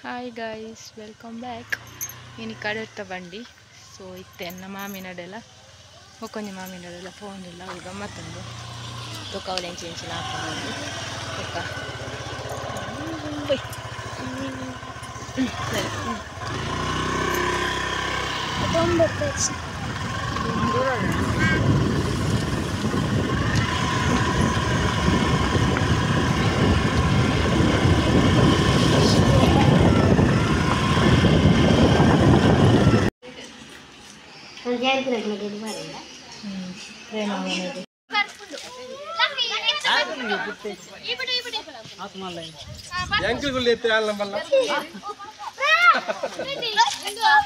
Hi guys, welcome back. ಇನಿ ಕಡೆತ್ತ ಬಂಡಿ. ಸೊ ಇತ್ತೆ ಎನ್ನ ಮಾಮಿನಡೆಲ್ಲ ಬೊಕ್ಕೊಂಜಿ ಮಾಮಿನಡೆಲ್ಲ ಫೋನಿಲ್ಲ ಅವು ಗಮ್ಮತ್ತುಂಡು ತುಕ್ಕ ಅವಳು ಎಂಚಿ ಎಂಚಿನ ಹಾಕೊಂಡು ತುಕ್ಕ ಸರಿ.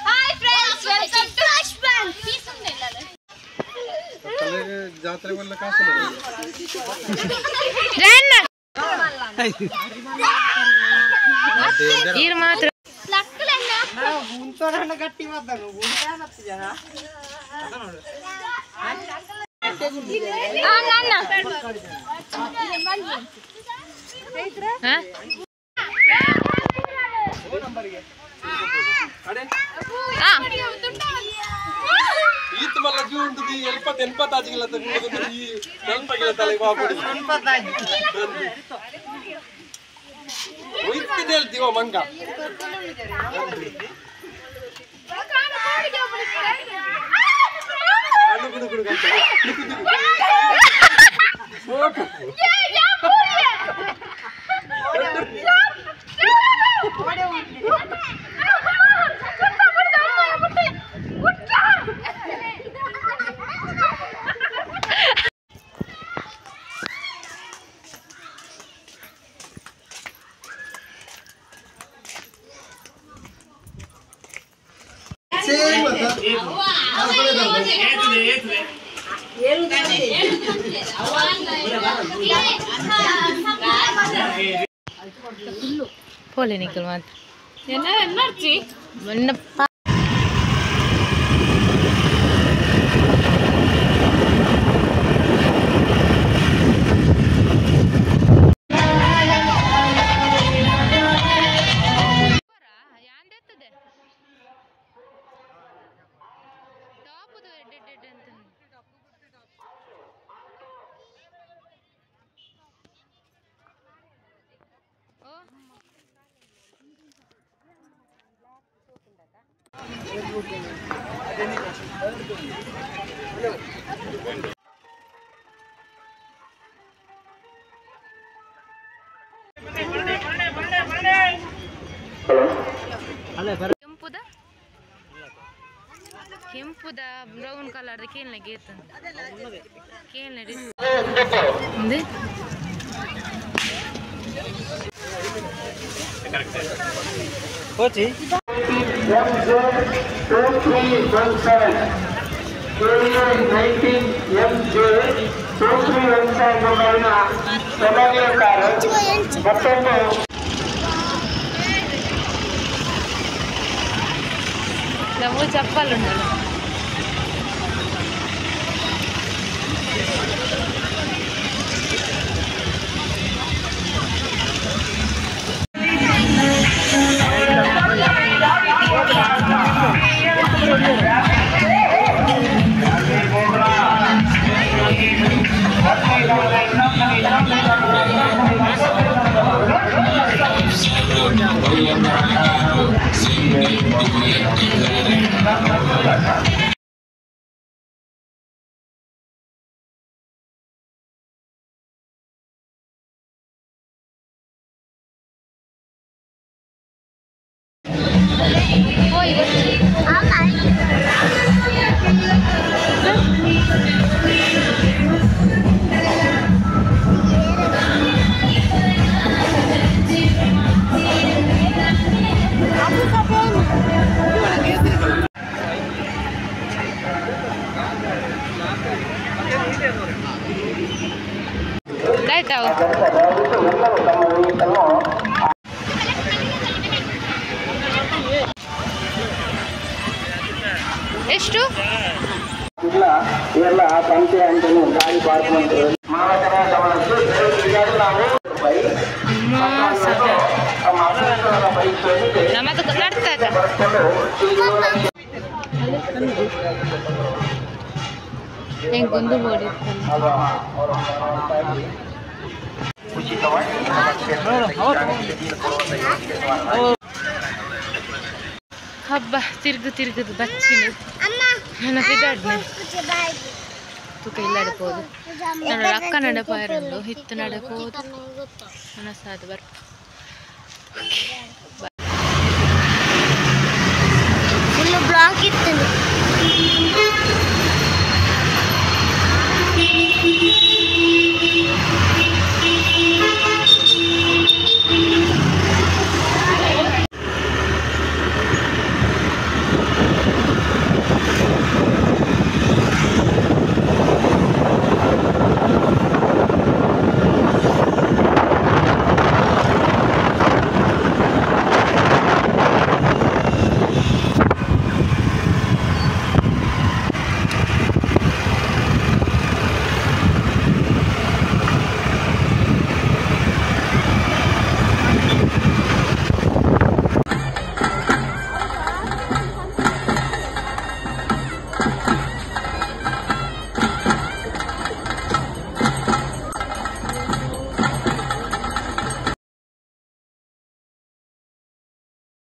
Hi friends, welcome to Ashwan. ಜಾತ್ರೆ ಬಲ್ಲ ಕಾಸು ಮಾತ್ರ ಮಂಗ ಪೋಲೆ ನಿಕ್ಕಲ್ ಮಾತ್ರ ಕೆಂಪುದ ಕೆಂಪುದ ಬ್ರೌನ್ ಕಲರ್ ಕೇಳನೆ ಗೇತ ಕೇಳನೆ ಕೋಚಿ MJ 2317 KA 19 MJ 2317 ನಂಬರಿನ ಸೆಲೆರಿಯೋ ಕಾರು ಮತ್ತೊಂದು ನಾವು ಚಪ್ಪಲ್ ಉಂಟು. ಎಷ್ಟು ಇಲ್ಲ ಎಲ್ಲ ಸಂತೆ ಅಂತಾನೆ ಗಾಡಿ ಪಾರ್ಕ್ ಮಾಡ್ತಾರೆ. ಮಾರಾಟದ ಗಮನಕ್ಕೆ ನಾವು ಬೈಕ್ ನಮ್ಮದು ನಡ್ತಾಗ ಹೆಂಗೆ ಗೊಂದು ಬೋಡಿ. ಹಬ್ಬ ತಿರುಗು ತಿರುಗುದು ಬಚ್ಚಿನ ನನ್ನ ಬಿದಾಡ್ನೆ ತುಕ ಇಲ್ಲ ಅಡಪೋದು ನನ್ನ ಅಕ್ಕ ನಡಪಾಯರುಂಡು ಹಿತ್ತು ನಡಪೋದು ಮನಸ್ಸಾದ ಬರ್ಪ.